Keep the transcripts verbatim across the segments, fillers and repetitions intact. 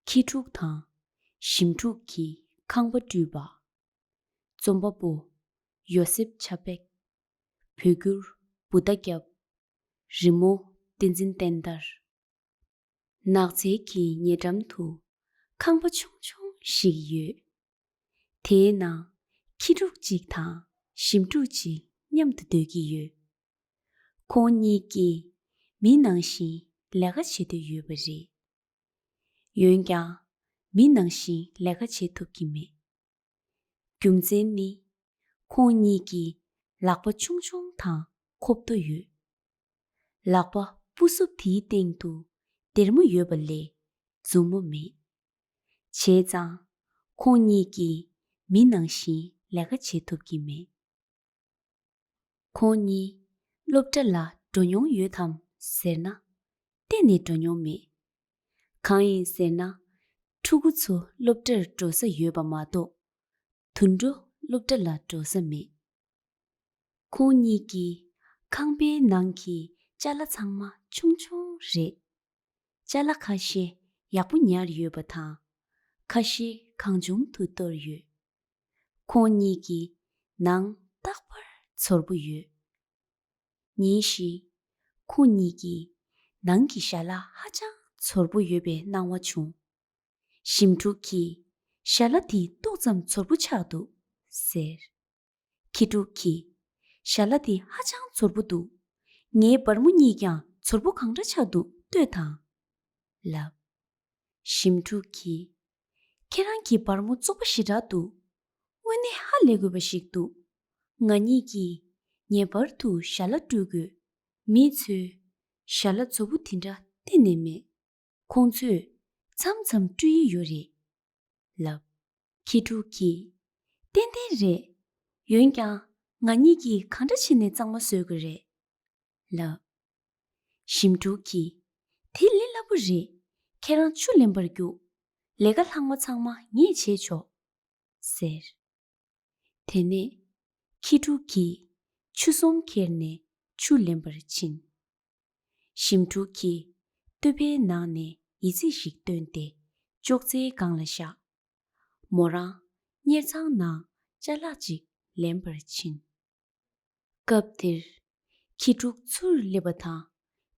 ཁྱི་ཕྲུག་དང་ཞིམ་ཕྲུག་གི་ཁང་པ་སྤྲུལ་པ། རྩོམ་པ་པོ་ཡོ་སེབ་ཆ་པེག་བོད་བསྒྱུར་བུ་ཟླ་སྐྱབས། རི་མོ་བསྟན་འཛིན་བསྟན་དར། ནགས་ཚལ་གྱི་ཉེ་འགྲམ་དུ་ཁང་པ་ཆུང་ཆུང་ཞིག་ཡོད། དེའི་ནང་ཁྱི་ཕྲུག་ཅིག་དང་ཞིམ་ཕྲུག་ཅིག་མཉམ་དུ་སྡོད་ཀྱི་ཡོད། ཁོང་གཉིས་ཀྱིས་མི་ནང་བཞིན་ལས་ཀ་བྱེད་འདོད་ཡོད་པ་རེད། འོན་ཀྱང་མི་ནང་བཞིན་ལས་ཀ་བྱེད་ཐུབ་ཀྱི་མེད། རྒྱུ་མཚན་ནི། ཁོང་གཉིས་ཀྱི་ལག་པ་ཆུང་ཆུང་དང་ཁོབ་རྡོ་ཡོད། ལག་པ་སྤུ་སུབ་དེའི་སྟེང་དུ་སྡེར་མོ་ཡོད་པ་ལས་མཛུབ་མོ་མེད། བྱས་ཙང་ཁོང་གཉིས་ཀྱིས་མི་ནང་བཞིན་ལས་ཀ་བྱེད་ཐུབ་ཀྱི་མེད། ཁོང་གཉིས་སློབ་གྲྭ་ལ་འགྲོ་མྱོང་ཡོད་དམ་ཟེར་ན། གཏན་ནས་འགྲོ་མྱོང་མེད། གང་ཡིན་ཟེར་ན། ཕྲུ་གུ་ཚོ་སློབ་གྲྭར་འགྲོ་ས་ཡོད་པ་མ་གཏོགས། དུད་འགྲོ་སློབ་གྲྭ་ལ་འགྲོ་ས་མེད། ཁོང་གཉིས་ཀྱི་ཁང་པའི་ནང་གི་ཅ་ལག་ཚང་མ་ཆུང་ཆུང་རེད། ཅ་ལག་ཁ་ཤས་ཡག་པོ་ཉར་ཡོད་པ་དང་། ཁ་ཤས་གང་བྱུང་དུ་གཏོར་ཡོད། ཁོང་གཉིས་ཀྱི་ནང་རྟག་པར་ཚོར་པོ་ཡོད། ཉིན་ཞིག་ཁོང་གཉིས་ཀྱི་ནང་གི་ཞལ་ལག་ཧ་ཅང་ཚོར་པོ་ཡོད་པའི་སྣང་བ་བྱུང་། ཞིམ་ཕྲུག་གིས། ཞལ་ལག་འདི་ཏོག་ཙམ་ཚོར་པོ་ཆགས་འདུག་ཟེར། ཁྱི་ཕྲུག་གིས། ཞལ་ལག་འདི་ཧ་ཅང་ཚོར་པོ་འདུག་ངའི་སྦར་མོ་གཉིས་ཀྱང་ཚོར་པོ་གང་འདྲ་ཆགས་འདུག་ལྟོས་དང་། ལབ། ཞིམ་ཕྲུག་གིས། ཁྱེད་རང་གི་སྦར་མོ་བཙོག་པ་ཞེ་དྲག་འདུག་དངོས་གནས་ཧ་ལས་དགོས་པ་ཞིག་འདུག་ང་གཉིས་ཀྱིས་ངེས་པར་དུ་ཞལ་ལག་སྤྲོད་དགོས། མི་ཚོས་ཞལ་ལག་ཚོར་པོ་དེ་འདྲ་གཏན་ནས་མེད། ཁོང་ཚོས་མཚམས་མཚམས་སྤྲོད་ཡི་ཡོད་རེད། ལབ། ཁྱི་ཕྲུག་གིས། ཏན་ཏན་རེད། འོན་ཀྱང་ང་གཉིས་ཀྱིས་གང་འདྲ་བྱས་ནས་གཙང་མ་བཟོ་དགོས་རེད། ལབ། ཞིམ་ཕྲུག་གིས། དེ་ལས་སླ་པོ་རེད། ཁྱེད་རང་ཆུ་ལེན་པར་རྒྱུགས། ལས་ཀ་ལྷག་མ་ཚང་མ་ངས་བྱས་ཆོག་ཟེར། དེ་ནས་ཁྱི་ཕྲུག་གིས་ཆུ་ཟོམ་ཁྱེར་ནས་ཆུ་ལེན་པར་ཕྱིན། ཞིམ་ཕྲུག་གིས་སྟོད་པའི་ནང་ནས་ཡི་ཙི་ཞིག་བཏོན་ཏེ་ཅོག་ཙེའི་སྒང་ལ་བཞག་མོ་རང་གཉེར་ཚང་ནང་ཅ་ལག་ཅིག་ལེན་པར་ཕྱིན། སྐབས་དེར་ཁྱི་ཕྲུག་ཚུར་སླེབས་པ་དང་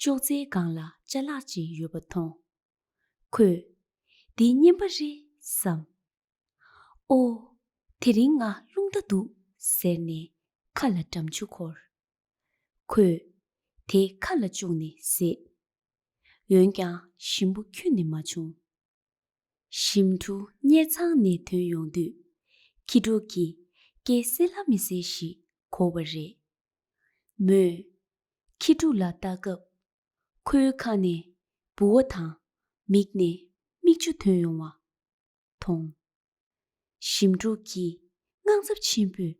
ཅོག་ཙེའི་སྒང་ལ་ཅ་ལག་ཅིག་ཡོད་པ་མཐོང་། ཁོས། འདི་རྔན་པ་རེད་བསམ། ཨོ། དེ་རིང་ང་རླུང་རྟ་འདུག་ཟེར་ནས་ཁ་ལ་འགྲམ་ཆུ་འཁོར། ཁོས་དེ་ཁ་ལ་བཅུག་ནས་བཟས། འོན་ཀྱང་ཞིམ་པོ་ཁྱོན་ནས་མ་བྱུང་། ཞིམ་ཕྲུག་གཉེར་ཚང་ནས་ཐོན་ཡོང་དུས། ཁྱི་ཕྲུག་གིས་སྐད་གསལ་ལ་མི་གསལ་ཞིག་གོ་བ་རེད། མོས་ཁྱི་ཕྲུག་ལ་ལྟ་སྐབས། ཁོའི་ཁ་ནས་ལྦུ་བ་དང་མིག་ནས་མིག་ཆུ་ཐོན་ཡོང་བ་མཐོང་། ཞིམ་ཕྲུག་གིས་དངངས་འཚབ་ཆེན་པོས།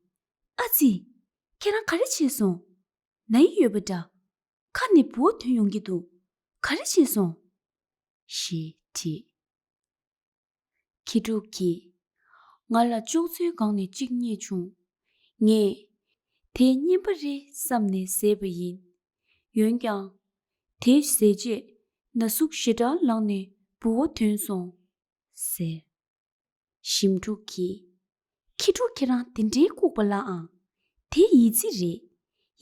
ཨ་ཙི། ཁྱེད་རང་ག་རེ་བྱས་སོང་། ན་ཡི་ཡོད་པ་འདྲ། ཁ་ནས་ལྦུ་བ་ཐོན་ཡོང་གི་འདུག་ག་རེ་བྱས་སོང་། ཞེས་དྲིས། ཁྱི་ཕྲུག་གིས། ང་ལ་ཅོག་ཙེའི་སྒང་ནས་གཅིག་རྙེད་བྱུང་། ངས་དེ་རྔན་པ་རེད་བསམ་ནས་བཟས་པ་ཡིན། འོན་ཀྱང་། དེ་བཟས་རྗེས་ན་ཟུག་ཞེ་དྲག་ལངས་ནས་ལྦུ་བ་ཐོན་སོང་། ཟེར། ཞིམ་ཕྲུག་གིས། ཁྱི་ཕྲུག་ཁྱེད་རང་དེ་འདྲའི་ལྐུགས་པ་ལ་ཨང་། དེ་ཡི་ཙི་རེད།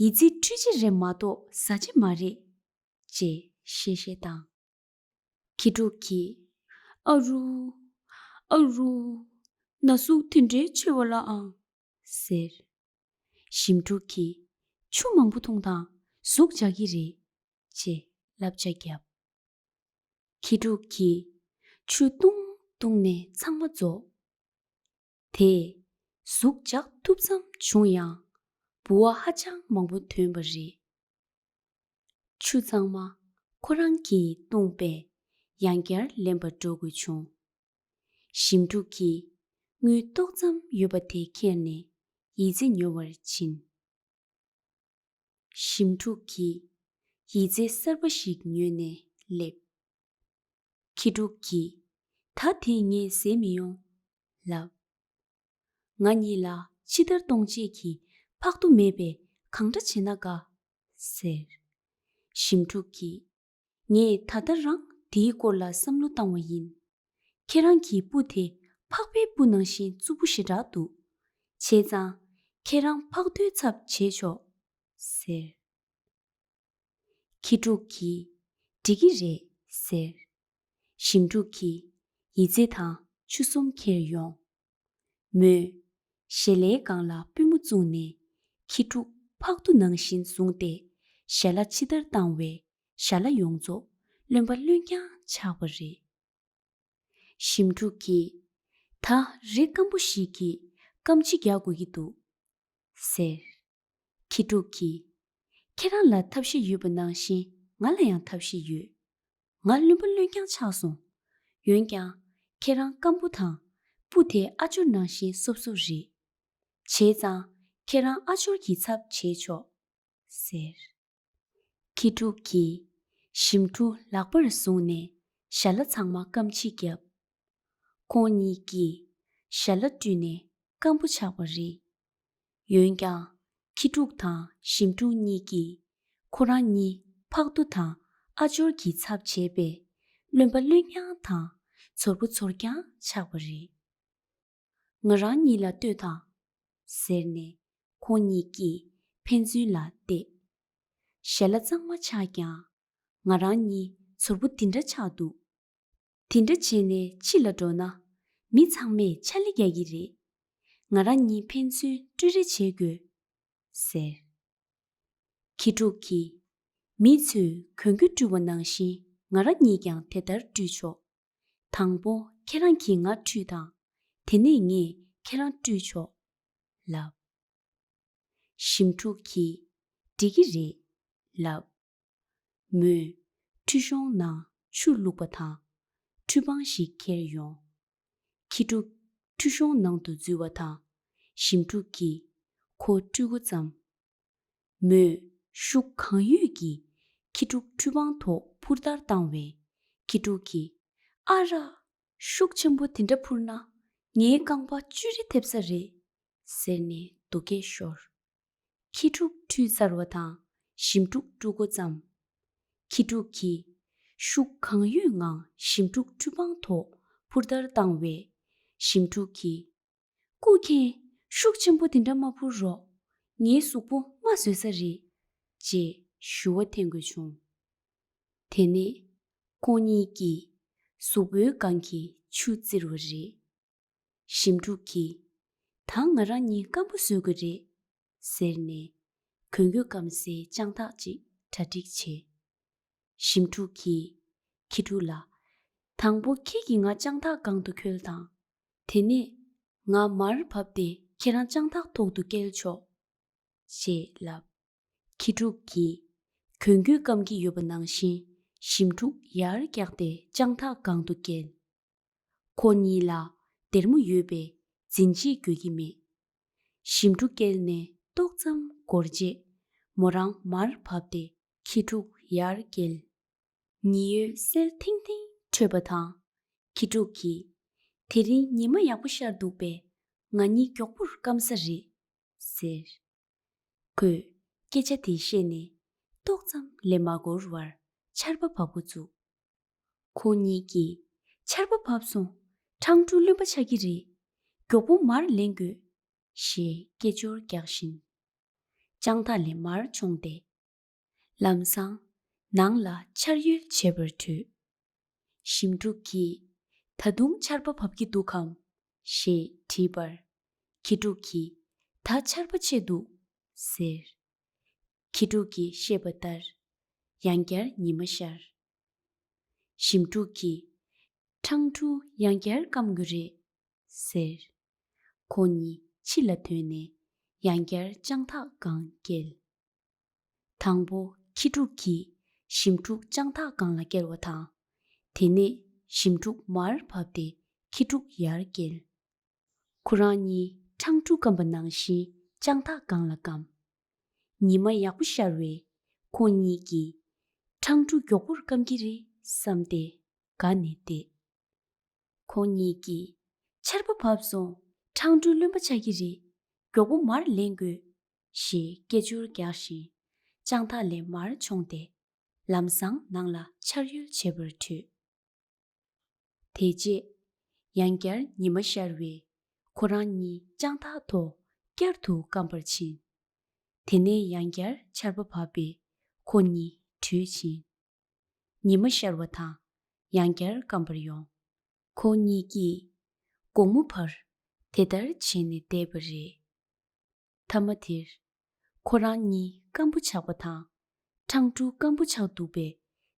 ཡི་ཙི་འཁྲུད་བྱེད་རེད་མ་གཏོགས་ཟ་བྱེད་མ་རེད། ཅེས་གཤེ་གཤེ་བཏང་། ཁྱི་ཕྲུག་གིས། ཨ་རུ། ཨ་རུ། ན་ཟུག་དེ་འདྲའི་ཆེ་བ་ལ་ཨང་། ཟེར། ཞིམ་ཕྲུག་གིས། ཆུ་མང་པོ་འཐུང་དང་ཟུག་འཇགས་ཀྱི་རེད། ཅེས་བསླབ་བྱ་བརྒྱབ། ཁྱི་ཕྲུག་གིས་ཆུ་བཏུང་བཏུང་ནས་ཚང་མ་རྫོགས། དེས་ཟུག་འཇགས་ཐུབ་ཙམ་བྱུང་ཡང་ལྦུ་བ་ཧ་ཅང་མང་པོ་ཐོན་པ་རེད། ཆུ་ཚང་མ་ཁོ་རང་གིས་བཏུངས་པས་ཡང་བསྐྱར་ལེན་པར་འགྲོ་དགོས་བྱུང་། ཞིམ་ཕྲུག་གིས་དངུལ་ཏོག་ཙམ་ཡོད་པ་དེ་ཁྱེར་ནས་ཡི་ཙི་ཉོ་བར་ཕྱིན། ཞིམ་ཕྲུག་གིས་ཡི་ཙི་གསར་པ་ཞིག་ཉོས་ནས་སླེབས། ཁྱི་ཕྲུག་གིས། ད་དེ་ངས་བཟས་མི་ཡོང་། ལབ། ང་གཉིས་ལ་ཕྱི་དར་གཏོང་བྱེད་ཀྱི་ཕག་ཏུ་མེད་པས་གང་འདྲ་བྱེད་ན་དགའ། ཟེར། ཞིམ་ཕྲུག་གིས། ངས་ད་ལྟ་རང་དེའི་སྐོར་ལ་བསམ་བློ་བཏང་བ་ཡིན། ཁྱེད་རང་གི་སྤུ་དེ་ཕག་པའི་སྤུ་ནང་བཞིན་རྩུབ་པོ་ཞེ་དྲག་འདུག་བྱས་ཙང་ཁྱེད་རང་ཕག་རྡོའི་ཚབ་བྱེད་ཆོག་ཟེར། ཁྱི་ཕྲུག་གིས་འགྲིག་གི་རེད་ཟེར། ཞིམ་ཕྲུག་གིས་ཡི་ཙི་དང་ཆུ་གསུམ་ཁྱེར་ཡོང་། མོས་ཞལ་ལའི་སྒང་ལ་པུས་མོ་བཙུགས་ནས་ཁྱི་ཕྲུག་ཕག་ཏུ་ནང་བཞིན་བཟུང་སྟེ་ཞལ་ལ་ཕྱི་བདར་བཏང་བས་ཞལ་ལ་ཡོངས་རྫོགས་རློན་པ་རློན་རྐྱང་ཆགས་པ་རེད། ཞིམ་ཕྲུག་གིས་ད་རི་སྐམ་པོ་ཞིག་གིས་སྐམ་ཕྱིས་རྒྱག་དགོས་ཀྱི་འདུག་ཟེར། ཁྱི་ཕྲུག་གིས་ཁྱེད་རང་ལ་ཐབས་ཤེས་ཡོད་པ་ནང་བཞིན་ང་ལ་ཡང་ཐབས་ཤེས་ཡོད། ང་རློན་པ་རློན་རྐྱང་ཆགས་སོང་། འོན་ཀྱང་ཁྱེད་རང་སྐམ་པོ་དང་སྤུ་དེ་ཨ་ཅོར་ནང་བཞིན་སོབ་སོབ་རེད། བྱས་ཙང་ཁྱེད་རང་ཨ་ཅོར་གྱི་ཚབ་བྱེད་ཆོག་ཟེར། ཁྱི་ཕྲུག་གིས་ཞིམ་ཕྲུག་ལག་པར་བཟུང་ནས་ཞལ་ལ་ཚང་མ་སྐམ་ཕྱིས་བརྒྱབ། ཁོང་གཉིས་ཀྱིས་ཞལ་ལ་བཀྲུས་ནས་སྐམ་པོ་ཆགས་པ་རེད། འོན་ཀྱང་ཁྱི་ཕྲུག་དང་ཞིམ་ཕྲུག་གཉིས་ཀྱིས་ཁོ་རང་གཉིས་ཕག་ཏུ་དང་ཨ་ཅོར་གྱི་ཚབ་བྱས་པས་རློན་པ་རློན་རྐྱང་དང་ཚོར་པོ་ཚོར་རྐྱང་ཆགས་པ་རེད། ང་རང་གཉིས་ལ་ལྟོས་དང་། ཟེར་ནས་ཁོང་གཉིས་ཀྱིས་ཕན་ཚུན་ལ་བལྟས། ཞལ་ལ་གཙང་མ་ཆགས་ཀྱང་ང་རང་གཉིས་ཚོར་པོ་འདི་འདྲ་ཆགས་འདུག་དེ་འདྲ་བྱས་ནས་ཕྱི་ལ་འགྲོ་ན་མི་ཚང་མས་ཕྱག་ལས་རྒྱག་གི་རེད། ང་རང་གཉིས་ཕན་ཚུན་སྤྲོད་རེས་བྱེད་དགོས་ཟེར། ཁྱི་ཕྲུག་གིས་མི་ཚོས་གོན་རྒྱུ་བཀྲུ་བ་ནང་བཞིན་ང་རང་གཉིས་ཀྱང་དེ་ལྟར་བཀྲུས་ཆོག་དང་པོ་ཁྱེད་རང་གིས་ང་བཀྲུས་དང་། དེ་ནས་ངས་ཁྱེད་རང་བཀྲུས་ཆོག་ལབ། ཞིམ་ཕྲུག་གིས་འགྲིག་གི་རེད་ལབ། མོས་ཁྲུས་གཞོང་ནང་ཆུ་བླུགས་པ་དང་ཁྲུས་པང་ཞིག་ཁྱེར་ཡོང་། ཁྱི་ཕྲུག་ཁྲུས་གཞོང་ནང་དུ་འཛུལ་བ་དང་ཞིམ་ཕྲུག་གིས་ཁོ་བཀྲུ་འགོ་བརྩམས། མོས་ཤུགས་གང་ཡོད་ཀྱིས་ཁྱི་ཕྲུག་ཁྲུས་པང་ཐོག་འཕུར་འདར་བཏང་བས་ཁྱི་ཕྲུག་གིས་ཨ་ར། ཤུགས་ཆེན་པོ་དེ་འདྲ་འཕུར་ན་ངའི་རྐང་པ་བཅུད་རེ་ཐེབས་ས་རེད་ཟེར་ནས་སྡུག་སྐད་ཤོར། ཁྱི་ཕྲུག་ཁྲུས་ཚར་བ་དང་ཞིམ་ཕྲུག་བཀྲུ་འགོ་བརྩམས། ཁྱི་ཕྲུག་གིས་ཤུགས་གང་ཡོད་ངང་ཞིམ་ཕྲུག་ཁྲུས་པང་ཐོག་འཕུར་འདར་བཏང་བས་ཞིམ་ཕྲུག་གིས། སྐུ་མཁྱེན། ཤུགས་ཆེན་པོ་དེ་འདྲ་མ་འཕུར་རོགས། ངའི་གཟུགས་པོ་རྨ་བཟོས་ས་རེད། ཅེས་ཞུ་བ་འཐེན་དགོས་བྱུང་། དེ་ནས་ཁོང་གཉིས་ཀྱིས་གཟུགས་པོའི་སྒང་གི་ཆུ་བཙིར་བ་རེད། ཞིམ་ཕྲུག་གིས། ད་ང་རང་གཉིས་སྐམ་པོ་བཟོ་དགོས་རེད། ཟེར་ནས་གོན་རྒྱུ་སྐམ་སའི་དཔྱང་ཐག་ཅིག་གྲ་སྒྲིག་བྱས། ཞིམ་ཕྲུག་གིས་ཁྱི་ཕྲུག་ལ། དང་པོ་ཁྱེད་ཀྱིས་ང་དཔྱང་ཐག་སྒང་དུ་འཁོལ་དང་། དེ་ནས་ང་མར་བབས་ཏེ་ཁྱེད་རང་དཔྱང་ཐག་ཐོག་ཏུ་བསྐྱལ་ཆོག་ཅེས་ལབ། ཁྱི་ཕྲུག་གིས་གོན་རྒྱུ་སྐམ་གྱི་ཡོད་པ་ནང་བཞིན་ཞིམ་ཕྲུག་ཡར་བཀྱགས་ཏེ་དཔྱང་ཐག་སྒང་དུ་བསྐྱལ། ཁོ་གཉིས་ལ་སྡེར་མོ་ཡོད་པས་འཛིན་བྱེད་དགོས་ཀྱི་མེད། ཞིམ་ཕྲུག་བསྐྱལ་ནས་ཏོག་ཙམ་འགོར་རྗེས་མོ་རང་མར་བབས་ཏེ་ཁྱི་ཕྲུག་ཡར་བསྐྱལ། ཉི་འོད་གསལ་ཐིང་ཐིང་འཕྲོས་པ་དང་། ཁྱི་ཕྲུག་གིས། དེ་རིང་ཉི་མ་ཡག་པོ་ཤར་འདུག་པས་ང་གཉིས་མགྱོགས་པོར་སྐམ་ས་རེད། ཟེར། ཁོས་སྐད་ཆ་དེ་བཤད་ནས་ཏོག་ཙམ་ལས་མ་འགོར་བར་ཆར་པ་བབས་འགོ་བཙུགས། ཁོ་གཉིས་ཀྱིས་ཆར་པ་བབས་སོང་། ཁྲང་ཕྲུག་རློན་པ་ཆགས་ཀྱི་རེད། མགྱོགས་པོ་མར་ལེན་དགོས། ཞེས་སྐད་ཅོར་རྒྱག་བཞིན། དཔྱང་ཐག་ལས་མར་མཆོངས་ཏེ། ལམ་སང་ནང་ལ་ཆར་ཡོལ་བྱེད་པར་བྲོས། ཞིམ་ཕྲུག་གིས་ད་དུང་ཆར་པ་བབས་ཀྱི་འདུག་གམ། ཞེས་དྲིས་པར། ཁྱི་ཕྲུག་གིས་ད་ཆར་པ་ཆད་འདུག་ཟེར། ཁྱི་ཕྲུག་གིས་བཤད་པ་ལྟར་ཡང་བསྐྱར་ཉི་མ་ཤར། ཞིམ་ཕྲུག་གིས་ཁྲང་ཕྲུག་ཡང་བསྐྱར་སྐམ་དགོས་རེད་ཟེར། ཁོ་གཉིས་ཕྱི་ལ་ཐོན་ནས་ཡང་བསྐྱར་དཔྱང་ཐག་སྒང་བསྐྱལ། དང་པོ་ཁྱི་ཕྲུག་གིས་ཞིམ་ཕྲུག་དཔྱང་ཐག་སྒང་ལ་བསྐྱལ་བ་དང་། དེ་ནས་ཞིམ་ཕྲུག་མར་བབས་ཏེ་ཁྱི་ཕྲུག་ཡར་བསྐྱལ། ཁོ་རང་གཉིས་ཁྲང་ཕྲུག་སྐམ་པ་ནང་བཞིན་དཔྱང་ཐག་སྒང་ལ་སྐམ། ཉི་མ་ཡག་པོ་ཤར་བས་ཁོ་གཉིས་ཀྱིས་ཁྲང་ཕྲུག་མགྱོགས་པོར་སྐམ་གྱི་རེད་བསམ་སྟེ་དགའ་ནས་བསྡད། ཁོང་གཉིས་ཀྱིས་ཆར་པ་བབས་སོང་། ཁྲང་ཕྲུག་རློན་པ་ཆགས་ཀྱི་རེད། མགྱོགས་པོ་མར་ལེན་དགོས། ཞེས་སྐད་ཅོར་རྒྱག་བཞིན་དཔྱང་ཐག་ལས་མར་མཆོངས་ཏེ་ལམ་སང་ནང་ལ་ཆར་ཡོལ་བྱེད་པར་བྲོས། དེ་རྗེས་ ཡང་བསྐྱར་ཉི་མ་ཤར་བས་ཁོ་རང་གཉིས་དཔྱང་ཐག་ཐོག་བསྐྱར་དུ་སྐམ་པར་ཕྱིན། དེ་ནས་ཡང་བསྐྱར་ཆར་པ་བབས་པས་ཁོ་གཉིས་བྲོས་ཕྱིན། ཉི་མ་ཤར་བ་དང་ཡང་བསྐྱར་སྐམ་པར་ཡོང་། ཁོ་གཉིས་ཀྱིས་དགོང་མོ་བར་དེ་ལྟར་བྱས་ནས་བསྡད་པ་རེད། མཐའ་མ་དེར། ཁོ་རང་གཉིས་སྐམ་པོ་ཆགས་པ་དང་། ཁྲང་ཀྲུའུ་སྐམ་པོ་ཆགས་འདུག་པས་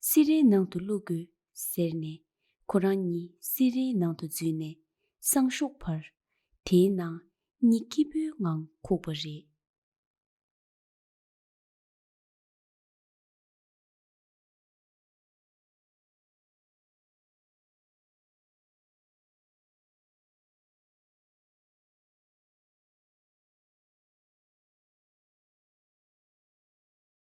སི་རའི་ནང་དུ་བླུག་དགོས་ཟེར་ནས། ཁོ་རང་གཉིས་སི་རའི་ནང་དུ་འཛུལ་ནས་སང་ཞོགས་བར་དེའི་ནང་གཉིད་སྐྱིད་པོའི་ངང་ཁུག་པ་རེད།